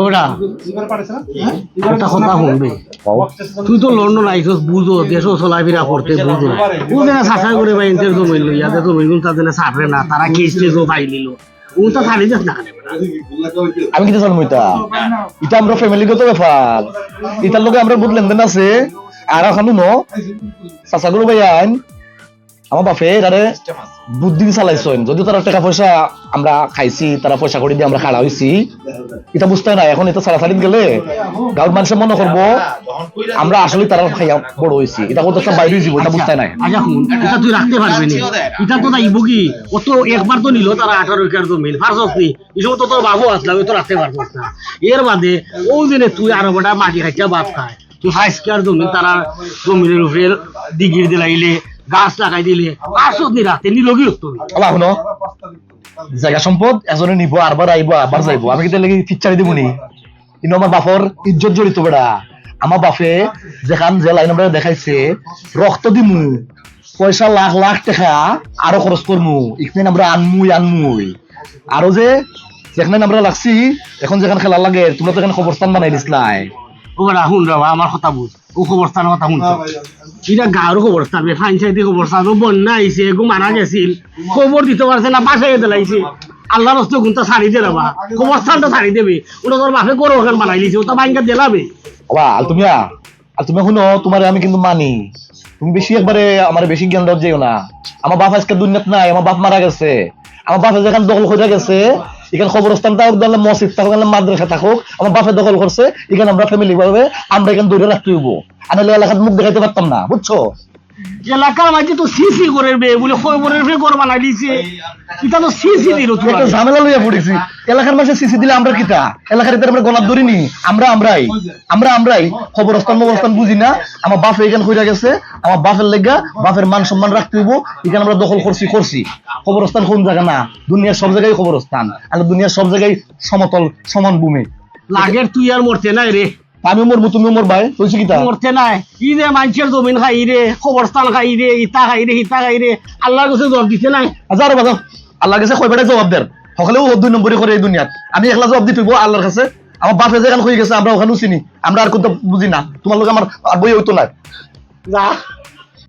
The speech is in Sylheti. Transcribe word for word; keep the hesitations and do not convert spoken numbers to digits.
ওরা একটা কথা শুনবি। তুই তো লন্ডন আইছস, বুঝো, দেশো চলাফেরা করতে বুঝো। ও যেন চাচা করে বা ইন্টার জমি লইয়া, যে জমি গুণ তার জন্য ছাড়বে না, তারা কেস টেসও ফাইল দিল। ও তো ছাড়ি যাস না কেন বেটা? আমি কিতা জানবো ইতা? ইতা আমরা ফ্যামিলিগত ব্যাপার। ইতার লগে আমরা বহুত লেনদেন আছে। আর এখন ন, চাচা করে ভাই আইন, আমার বাপে এরারে বুদ্ধি দি চালাইছইন। যদিও তারা টাকা পয়সা আমরা খাইছি, তারা পয়সা করি দিয়ে আমরা খাড়া হইছি, এটা বুঝতে নাই। এখন এটা ছাড়াছাড়িত গেলে গাঁওর মানুষে মনে করবো আমরা আসলে তারা খাইয়া বড় হইছি, এটা কত একটা বাইরে হইছি, এটা বুঝতে নাই। আচ্ছা, হুন, এটা তুই রাখতে পারবি নি। এটা তো তাই বুগি, ও তো একবার তো নিল তারা আঠারো একর জমিন, পারছস নি? এই সময় তো তোর বাবু আসলে, ওই তো রাখতে পারছস না। এর বাদে ও দিনে তুই আরো বেটা মাটি খাইছা বাপ খায়, তুই হাইস কার জমিন, তারা জমিনের উপরে দিগির দিলাইলে, গাছ লাগাই দিলে, পারছস নি রাখতে, নিলগি হতো। আল্লাহ হুনো, জায়গা সম্পদ এজনে নিব, আরবার আইব, আবার যাইব। আমি কিতা লাগি ফিচারি দিব নি? কিন্তু আমার বাপর ইজ্জত জড়িত বেটা। আমার বাপে যেখান যে লাইন আমরা দেখাইছে, রক্ত দিমু, পয়সা লাখ লাখ টাকা আরো খরচ করমু, ইখান আমরা আনমুই আনমুই। আরো যে যেখানে আমরা লাগছি, এখন যেখান খেলা লাগে, তোমরা তো এখান কবরস্থান বানাই দিছলাই। ও বেটা, হুন রে বা, আমার কথা বুঝ। ও কবরস্থান কথা হুনছ? এটা গাঁওর কবরস্থান বে, পঞ্চায়েতি কবরস্থান। ও বন্যা আইছে, এগু মারা গেছিল, কবর দিতে পারছে না, বাসায় দিলাইছে। আল্লাহর হস্তে গুনতা ছাড়ি দে রে বা, কবরস্থানটা ছাড়ি দেবে। ওটা তোর বাপে করো ওখান বানাই দিছে, ওটা বাইঙ্গা দিলাবে। বাবা, আর তুমি আর তুমি হুনো, তোমারে আমি কিন্তু মানি। তুমি বেশি একবারে আমার বেশি জ্ঞান দেওয়া যেও না। আমার বাপ আজকে দুনিয়াত নাই, আমার বাপ মারা গেছে। আমার বাপে যেখান দখল করে গেছে, এখান কবরস্থান থাকুক, তাহলে মসজিদ থাকুক, তাহলে মাদ্রাসা থাকুক, আমার বাপে দখল করছে, এখান আমরা ফ্যামিলি ভাবে আমরা এখান ধরে রাখতে হইব। আর নাহলে এলাকাত মুখ দেখাইতে পারতাম না, বুঝছো? এলাকার মাঝে তো সিসি করে বে, বলে কবরের উপরে ঘর বানাই দিছে। এটা তো সিসি দিল তুই। একটা ঝামেলা লইয়া পড়েছি। এলাকার মাঝে সিসি দিলে আমরা কিতা? এলাকার ভিতরে আমরা গলাত ধরি নি। আমরা আমরাই, আমরা আমরাই। কবরস্থান মবরস্থান বুঝি না। আমার বাপে এখান কইরা গেছে, আমার বাপের লেগা, বাপের মান সম্মান রাখতে হইব। এখান আমরা দখল করছি, করছি। কবরস্থান কোন জায়গা না? দুনিয়ার সব জায়গায় কবরস্থান। আর দুনিয়ার সব জায়গায় সমতল, সমান ভূমি। লাগের তুই আর মরতে নাই রে। আমিও মরবো, তুমিও মরবায়, হইছে কিতা? মরতে নাই। ই যে মানষের জমিন খাই রে, কবরস্থান খাই রে, ইতা খাই রে, হিতা খাই রে, আল্লাহর কাছে জবাব দিতে নাই। আচ্ছা, আরে বাজাও, আল্লাহর কাছে কয় বেটায় জবাব দের? হকলেও দুই নম্বরি করে এই দুনিয়াত। আমি একলা জবাব দিতে হইব আল্লাহর কাছে। আমার বাপে যেখান কই গেছে, আমরা ওখানেও চিনি। আমরা আর কোথাও বুঝি না। তোমার লগে আমার আর বই হইতো না। যা।